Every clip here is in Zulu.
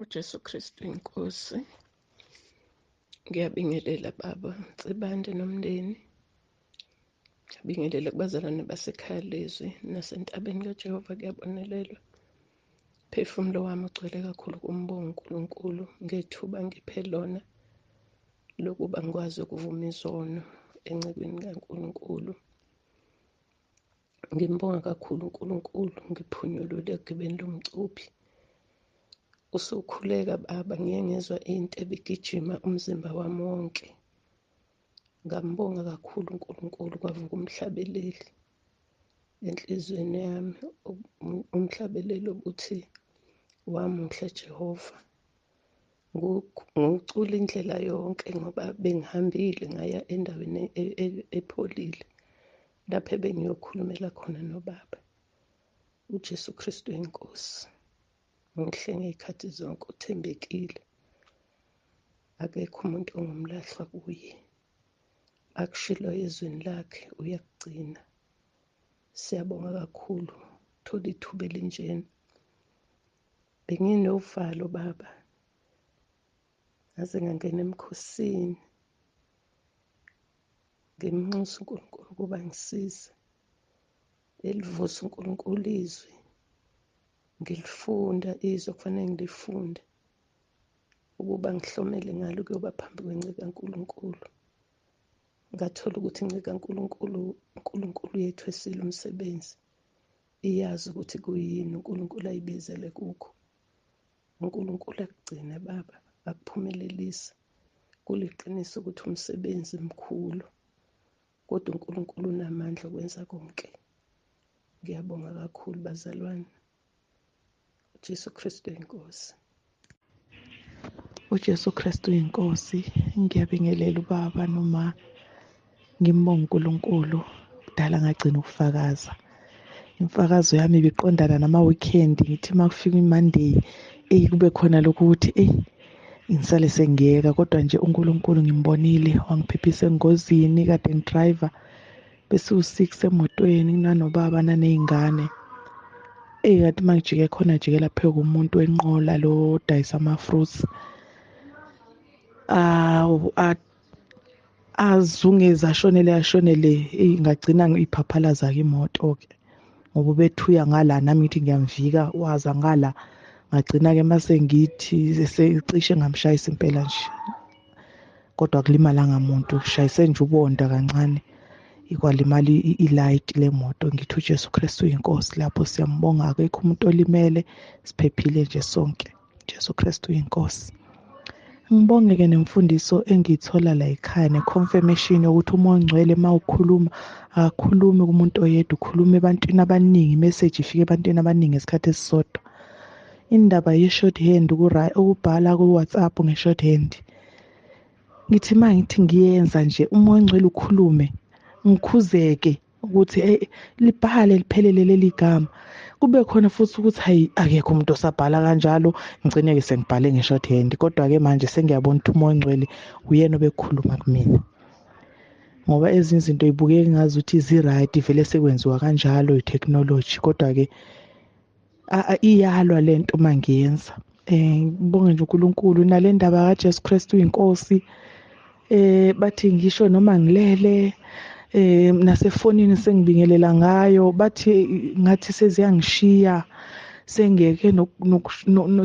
UJesu Kristu inkosi. Ngiyabingelela baba Nsibande nomndeni. Ngiyabingelela kubazalwane basekhaya lezwi nasentabeni kaJehova kuyabonelelwa. Phefumulo wami ugcwele kakhulu kumbonga uNkulunkulu ngethuba ngiphe lona lokuba ngikwazi ukuvuma izono encekwini kaNkulunkulu. Ngimbonga kakhulu uNkulunkulu ngiphunyulule egibeni lomcuphi. Usukhuleka baba, ngiye ngezwa into ebigijima umzimba wami wonke. Ngambonga kakhulu uNkulunkulu, kwavuka umhlabeleli enhliziyweni yami, umhlabeleli obuthi wamuhle Jehova. Ngucula indlela yonke ngoba bengihambile ngaya endaweni epholile lapho ebengiyokhulumela khona nobaba. UJesu Kristu inkosi. Muhle ngey'khathi zonke, uthembekile. Akekho umuntu ongumlahlwa kuye. Akushilo ezwini lakhe uyakugcina. Siyabonga kakhulu thola ithuba elinjena. Benginovalo baba, ngaze ngangena emkhosini. Ngimnxusa uNkulunkulu ukuba ngisize. Elivusa uNkulunkulu izwi. Ngilifunda izwi okufanele ngilifunde ukuba ngihlomele ngalo kuyoba phambi kwenceke kaNkulunkulu. Ngathola ukuthi inceke kaNkulunkulu, uNkulunkulu yethu esile umsebenzi, iyazi ukuthi kuyini uNkulunkulu ayibizele kukho. uNkulunkulu akugcine baba, akuphumelelise. Kuliqiniso ukuthi umsebenzi mkhulu, kodwa uNkulunkulu unamandla okwenza konke. Ngiyabonga kakhulu bazalwane. uJesu Kristu inkosi. UJesu Kristu inkosi. Ngiyabingelela ubaba noma ngimbonga uNkulunkulu. Kudala ngagcina ukufakaza. Imfakazo yami ibiqondana nama-weekend, ngithi uma kufika i-Monday, eyi kube khona lokhu ukuthi eyi ngisale sengiyeka, kodwa nje uNkulunkulu ngimbonile wangiphephisa engozini kade ngidrayiva, besiwu-6 emotweni kunanobaba naney'ngane. Eyi kanti uma ngijike khona jikela phezu komuntu wenqola lo odayisa ama-fruits, azungeze ashonele ashonele, eyi ngagcina ngiphaphalaza-ke imoto-ke ngoba ubethuya ngala, nami ngithi ngiyamvika waza ngala, ngagcina-ke mase ngithi secishe ngamshayisa impela nje, kodwa akulimalanga muntu, shayise nje ubonda kancane, ikwalimala i-light lemoto. Ngithi uJesu Kristu uyinkosi, lapho siyambonga, akekho umuntu olimele, siphephile nje sonke. Jesu Kristu uyinkosi. Ngibonge-ke nemfundiso engiyithola la ekhaya ne-confirmation yokuthi uMoya oNgcwele uma ukhuluma akakhulumi kumuntu oyedwa, ukhuluma ebantwini abaningi, imessage ifike ebantwini abaningi ngesikhathi esisodwa. Indaba ye-shorthand, ukubhala ku-WhatsApp nge-shorthand, ngithi uma ngithi ngiyenza nje uMoya oNgcwele ukhulume, ngikhuzeke ukuthi hey libhale liphelele leli gama, kube khona futhi ukuthi hayi akekho umuntu osabhala kanjalo, ngigcine-ke sengibhale nge-shorthand. Kodwa-ke manje sengiyabona ukuthi uMoya oNgcwele uyena obekhuluma kumina, ngoba ezinye izinto ibukeka ngazuthi zi-right, vele sekwenziwa kanjalo i-technology, kodwa-ke iyalwa lento uma ngiyenza. Ngibonge nje uNkulunkulu nale ndaba kaJesu Kristu uyinkosi. Bathi ngisho noma ngilele, nasefonini sengibingelela ngayo, bathi ngathi seziyangishiya, sengiyeke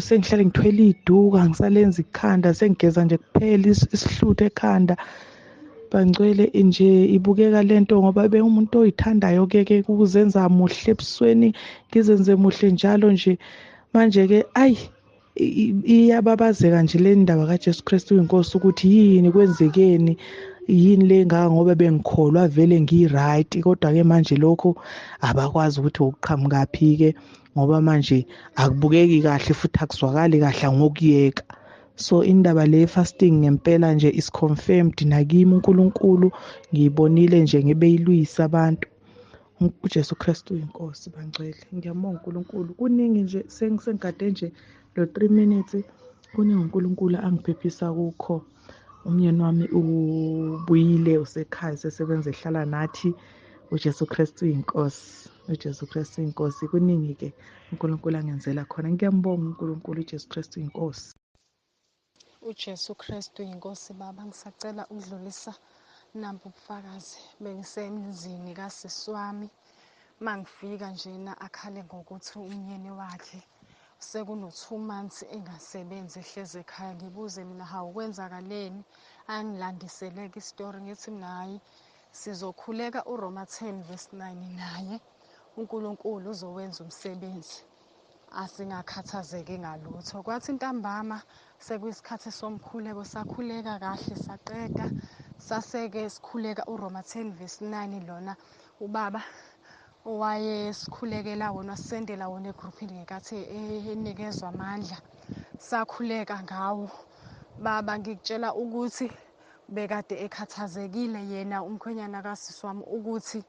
sengihlale ngithwele iduka, ngisalenza ikhanda, sengigeza nje kuphela isihluthu ekhanda. Bangcwele nje ibukeka lento ngoba bengumuntu oyithandayo ke ukuzenza muhle ebusweni, ngizenze muhle njalo nje. Manje ke ayi iyababazeka nje le ndaba kaJesu Kristu uyinkosi, ukuthi yini kwenzekeni, yini le ngaka, ngoba bengikholwa vele ngi-right, kodwa ke manje lokho abakwazi ukuthi ukuqhamukaphi ke, ngoba manje akubukeki kahle futhi akuzwakali kahle ngokuyeka. So indaba le fasting ngempela nje is confirmed nakimi uNkulunkulu, ngiyibonile nje ngibeyilwisa abantu. uJesu Kristu uyinkosi bangcwele, ngiyambonga uNkulunkulu. Kuningi nje sengigade nje lo 3 minutes, kuningi uNkulunkulu angiphephisa kukho. Umyeni wami ubuyile usekhaya, sesebenza ehlala nathi. uJesu Kristu uyinkosi. uJesu Kristu inkosi. Kuningi-ke uNkulunkulu angenzela khona. Ngiyambonga uNkulunkulu, uJesu Kristu inkosi. UJesu Kristu inkosi. Baba, ngisacela ukudlulisa nampu ubufakazi. Bengisemzini kasisi wami, mangifika njena akhale ngokuthi umyeni wakhe sekuno-2 months engasebenzi, ehlezi ekhaya. Ngibuze mina, hawu, kwenzakaleni? Angilandiseleke isitori. Ngithi mina, hhayi, sizokhuleka uRoma 10 verse 9, naye uNkulunkulu uzowenza umsebenzi, asingakhathazeki ngalutho. Kwathi ntambama sekuyisikhathi somkhuleko, sakhuleka kahle saqeda, saseke sikhuleka uRoma 10 verse 9. Lona ubaba owayesikhulekela wona, wasendela wona egruphini ngenkathi enikezwa amandla, sakhuleka ngawo. Baba, ngikutshela ukuthi bekade ekhathazekile yena umkhwenyana kasisi wami ukuthi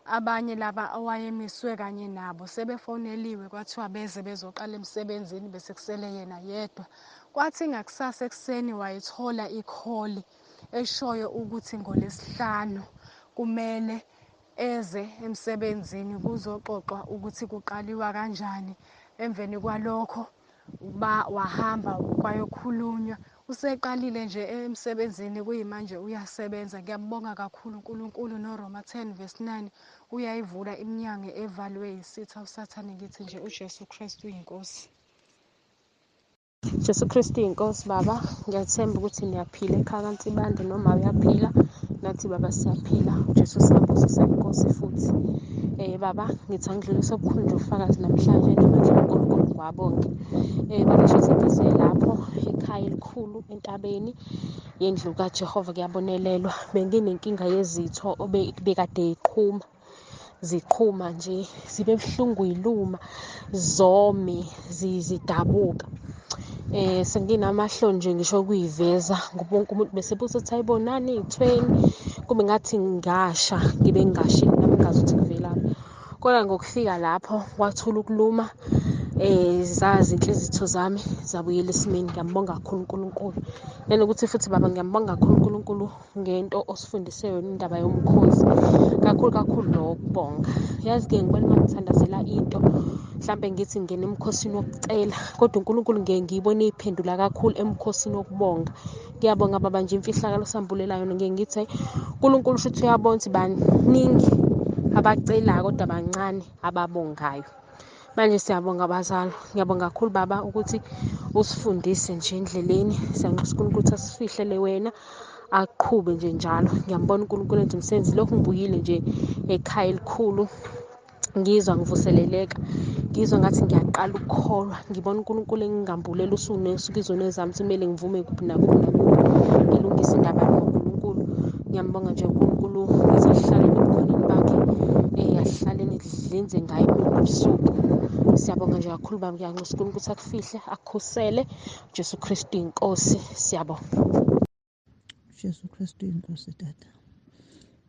abanye laba owayemiswe kanye nabo sebefoneliwe, kwathiwa beze bezoqala emsebenzini, bese kusele yena yedwa. Kwathi ngakusasa ekuseni wayithola ikholi eshoyo ukuthi ngoLwesihlanu kumele eze emsebenzini kuzoxoxwa ukuthi kuqaliwa kanjani. Emveni kwalokho wahamba kwayokhulunywa, useqalile nje emsebenzini, kuyimanje uyasebenza. Ngiyambonga kakhulu uNkulunkulu noRoma 10 verse 9, uyayivula iminyango evaliwe yisitha uSathane. Ngithi nje uJesu Kristu uyinkosi. Jesu Kristu inkosi. Baba, ngiyathemba ukuthi niyaphila ekhaya kaNsibande, noma uyaphila, nathi baba siyaphila. uJesu siyabusisa inkosi futhi. Baba, ngithi angidlulise obukhulu nje ubufakazi namhlanje namandla kaNkulunkulu ngiwabonge. Baba, shuthi ngize lapho ekhaya elikhulu entabeni yendlu kaJehova kuyabonelelwa. Benginenkinga yezitho obekade iqhuma, ziqhuma nje zibe buhlungu, yiluma zome zidabuka. Senginamahloni nje ngisho ukuyiveza ngoba wonke umuntu bese buza ukuthi ayibonani iy'thweni, kube ngathi ngasha, ngibe ngingashile nami ngingazi ukuthi kuvelaphi. Kodwa ngokufika lapho kwathula ukuluma, zazinhle izitho zami zabuyela esimeni. Ngiyambonga kakhulu uNkulunkulu. Nanokuthi futhi baba, ngiyambonga kakhulu uNkulunkulu ngento osifundise yona, indaba yomkhosi, kakhulu kakhulu lo wokubonga. Yazi-ke ngibona uma ngithandazela into, mhlampe ngithi ngingena emkhosini wokucela, kodwa uNkulunkulu ngiye ngiyibone iphendula kakhulu emkhosini wokubonga. Ngiyabonga baba nje imfihlakalo osambulela yona. Ngiye ngithi uNkulunkulu shuthi uyabona ukuthi baningi abacelayo kodwa bancane ababongayo. Manje siyabonga bazali, ngiyabonga kakhulu baba ukuthi usifundise nje endleleni. Siyanxusa uNkulunkulu ukuthi asifihlele wena, aqhube nje njalo. Ngiyambona uNkulunkulu enza umsebenzi. Lokhu ngibuyile nje ekhaya elikhulu, ngizwa ngivuseleleka, ngizwa ngathi ngiyaqala ukukholwa. Ngibona uNkulunkulu engingambulela usuku nosuku izono zami, ukuthi kumele ngivume kuphi nakuphi nakuphi, ngilungise indaba yami noNkulunkulu. Ngiyambonga nje uNkulunkulu, ngithi ahlale ebukhoneni bakhe, ahlale nidlinze ngaye imini nobusuku. Siyabonga nje kakhulu baba, ngiyanxusa uNkulunkulu ukuthi akufihle, akukhusele. Jesu Kristu inkosi. Siyabonga. Jesu Kristu inkosi. Tata,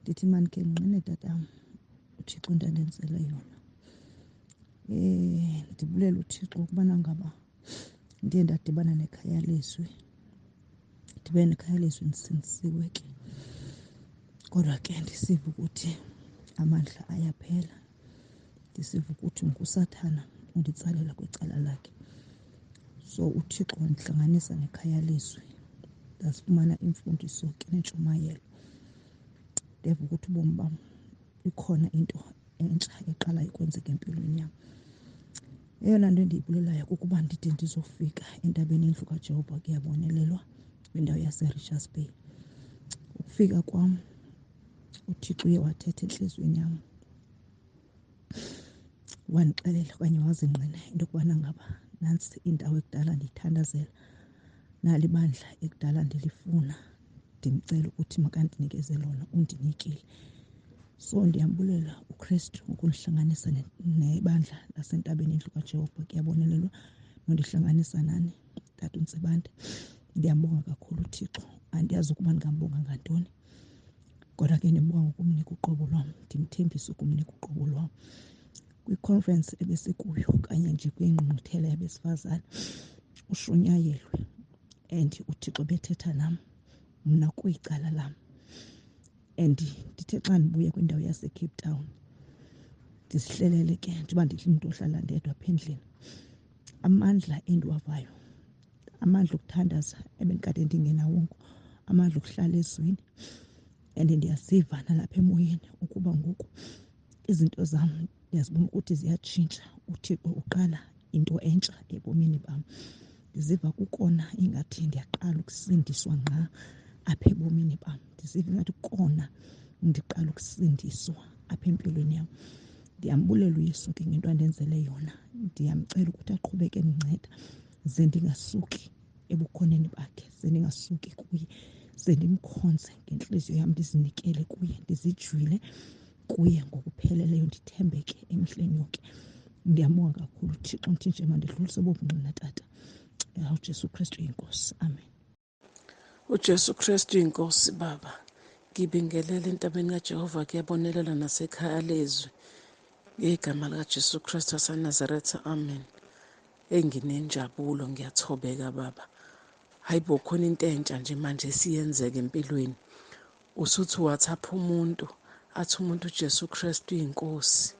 ndithi mandikhe ngingqine tatam uThixo into andenzele yona. Ndibulela uThixo ukubana ngaba ndiye ndadibana nekhaya lezwi, ndibe nekhaya lezwi, ndisindisiwe ke, kodwa ke ndisiva ukuthi amandla ayaphela, ndisiva ukuthi nguSathana unditsalela kwicala lakhe. So uThixo wandihlanganisa nekhaya lezwi, ndazifumana imfundiso ke nentshumayelo, ndeva ukuthi ubomi bam ikhona into entsha eqalayo ukwenzeka empilweni yam. Eyona nto endiyibulelayo kukuba ndide ndizofika entabeni yendlu kaJehova kuyabonelelwa kwindawo yaseRichards Bay. Ukufika kwam uThixo uye wathetha entliziyweni yam, wandixelela okanye wazingqina into yokubana ngaba nantsi indawo ekudala ndiyithandazela, nali ibandla ekudala ndilifuna, ndimcela ukuthi makandinikeze lona, undinikile. So ndiyambulela uKristu ngokundihlanganisa nebandla lasentabeni yendlu kaJehova kuyabonelelwa, nondihlanganisa nani tata uNtsibande. Ndiyambonga kakhulu uThixo, andiyazi ukuba ndingambonga ngantoni, kodwa ke ndimbonga ngokumnika uqobo lwam, ndimthembise ukumnika uqobo lwam. Kwiconference ebesikuyo okanye nje kwingqungquthela yabesifazane ushunyayelwe and uThixo bethetha nam mna kwicala lam, and ndithe xa ndibuya kwindawo yaseCape Town Ndizihlelele ke njengoba ndingumntu ohlala ndedwa apha endlini. Amandla endiwavayo, amandla okuthandaza ebendikade ndingenawongo, amandla okuhlala ezwini, and ndiyaziva nalapha emoyeni ukuba ngoku izinto zam ndiyazibona ukuthi ziyatshintsha. UThixo uqala into entsha ebomini bam. Ndiziva kukona ingathi ndiyaqala ukusindiswa ngqa apha ebomini bam. Ndiziva ingathi kukona ndiqala ukusindiswa apha empilweni yam. Ndiyambulela uYesu ke ngento andenzele yona. Ndiyamcela ukuthi aqhubeke endinceda ze ndingasuki ebukhoneni bakhe, ze ndingasuki kuye, ze ndimkhonze ngentliziyo yam, ndizinikele kuye, ndizijwile kuye ngokupheleleyo, ndithembeke emihleni yonke. Ndiyambonga kakhulu uThixo. Ndithi nje mandidlulise bobungqina tata. UJesu Kristu inkosi. Amen. UJesu Kristu inkosi baba. Ngibingelela entabeni kaJehova, kuyabonelela nasekhaya lezwi. Ngegama likaJesu Kristu waseNazaretha, amen. Enginenjabulo, ngiyathobeka baba. Hayibo, khona into entsha nje manje esiyenzeka empilweni. Usuthi WhatsApp umuntu, athi umuntu uJesu Kristu inkosi.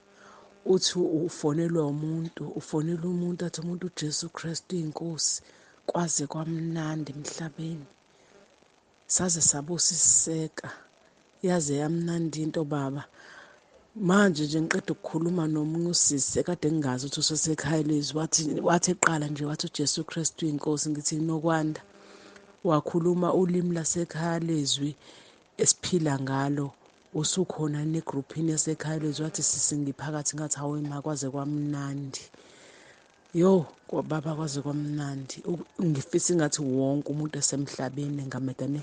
Uthi ufonelwa umuntu, ufonela umuntu athi umuntu uJesu Kristu inkosi. Kwaze kwamnandi emhlabeni. Saze sabusiseka. Yaze yamnandi into baba. Manje nje ngiqeda ukukhuluma nomunye usisi ekade ngingazi ukuthi usesekhaya lezwi, wathi eqala nje wathi uJesu Kristu inkosi. Ngithi Nokwanda, wakhuluma ulimi lasekhaya lezwi esiphila ngalo. Usukhona negruphini yasekhaya lezwi? Wathi sisi ngiphakathi. Ngathi hawe ma, kwaze kwamnandi. Yo baba, kwaze kwamnandi. Ngifisa ingathi wonke umuntu esemhlabeni ngamedane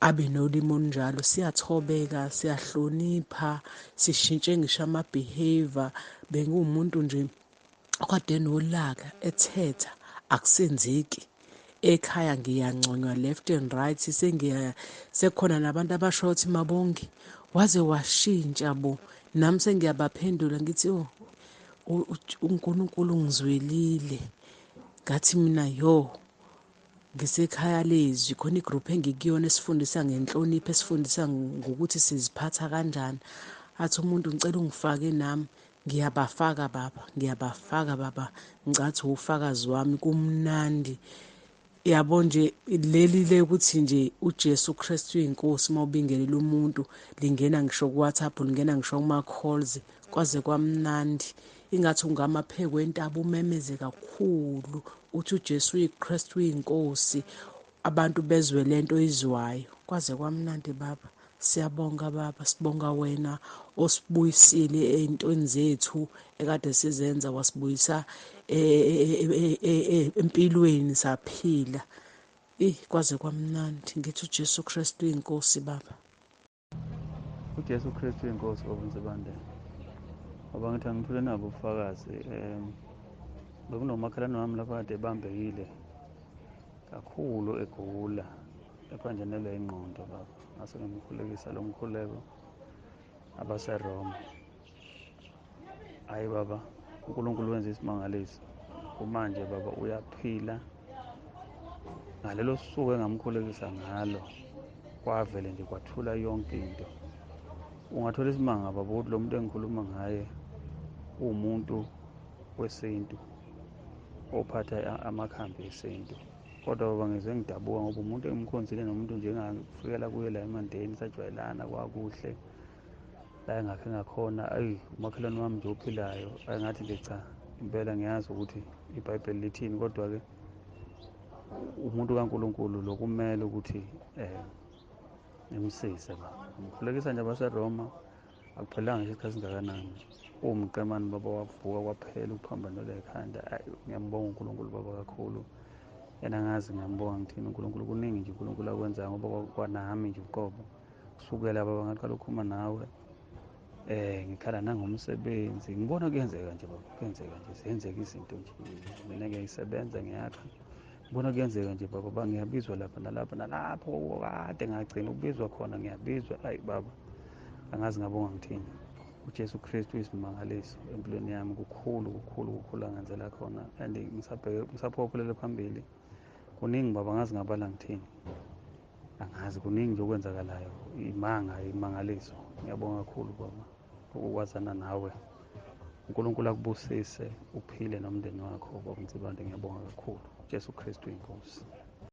abe nolimi olunjalo. Siyathobeka, siyahlonipha, sishintshe ngisho ama-behavior. Benguwumuntu nje okade nolaka, ethetha, akusenzeki. Ekhaya ngiyanconywa left and right. Sekukhona nabantu abasho ukuthi Mabongi waze washintsha bo. Nami sengiyabaphendula ngithi oh, uNkulunkulu ungizwelile. Ngathi mina yo, ngisekhaya lezwi, khona igroup engikuyona esifundisa ngenhlonipho, esifundisa ngokuthi siziphatha kanjani. Athi umuntu ngicela ungifake nami, ngiyabafaka baba, ngiyabafaka baba. Ngicathi ufakazi wami, kumnandi. Yabo nje leli le ukuthi nje uJesu Kristu uyinkosi, mawubingelela umuntu lingena ngisho ku WhatsApp, lingena ngisho kuma calls, kwaze kwamnandi. Ingathi ungamapheko entaba umemeze kakhulu uthi uJesu uyiKristu uyinkosi, abantu bezwe lento izwayo. Kwaze kwamnandi baba. Siyabonga baba, sibonga wena osibuyisile ey'ntweni zethu ekade sizenza, wasibuyisa empilweni saphila. Kwaze kwamnandi. Ngithi uJesu Kristu uyinkosi baba. UJesu Kristu uyinkosi baba Nsibande. Ngoba ngithi angithule nabo ubufakazi. Bekunomakhelwane wami lapha kade ebambekile kakhulu, egula, ephanjanelwe ingqondo baba. Ngase ngimkhulekisa lo mkhuleko abaseRoma. Hayi baba, uNkulunkulu wenza isimangaliso. Kumanje baba uyaphila. Ngalelo suku engamkhulekisa ngalo kwavele nje kwathula yonke into. Ungathola isimanga baba ukuthi lo muntu engikhuluma ngaye uwumuntu wesintu ophatha amakhambi esintu. Kodwa baba ngizwe ngidabuka ngoba umuntu engimkhonzile nomuntu nje engafikela kuye la eMandeni, sajwayelana kwakuhle la engakhe ngakhona. Ayi, umakhelwane wami nje ophilayo. Ayi, ngathi nje cha, impela ngiyazi ukuthi iBhayibheli lithini, kodwa-ke umuntu kaNkulunkulu lokumele ukuthi ngimsize baba. Ngimkhulekisa nje abaseRoma, akuphelanga ngisho isikhathi singakanani, uwumqemane baba, wavuka kwaphela ukuphambanelwa ekhanda. Ayi, ngiyambonga uNkulunkulu baba kakhulu. Yena angazi ngiyambonga ngithini uNkulunkulu. Kuningi nje uNkulunkulu akwenzayo ngoba kwanami nje uqobo kusukela baba ngaqala ukukhuluma nawe, ngikhala nangomsebenzi, ngibona kuyenzeka nje baba, kuyenzeka nje, ziyenzeka izinto nje. Mina ngiyayisebenza, ngiyakha, ngibona kuyenzeka nje baba, ngiyabizwa lapha nalapha nalapho kade ngagcina ukubizwa khona, ngiyabizwa. Ayi baba, angazi ngabonga ngithini. uJesu Kristu uyisimangaliso empilweni yami, kukhulu kukhulu kukhulu angenzela khona, and ngisaphokophelele phambili. Kuningi baba, angazi ngabala ngithini, angazi, kuningi nje okwenzakalayo, imanga imangaliso. Ngiyabonga kakhulu baba ukwazana nawe. uNkulunkulu akubusise, uphile nomndeni wakho, baba Nsibande. Ngiyabonga kakhulu. Jesu Kristu inkosi.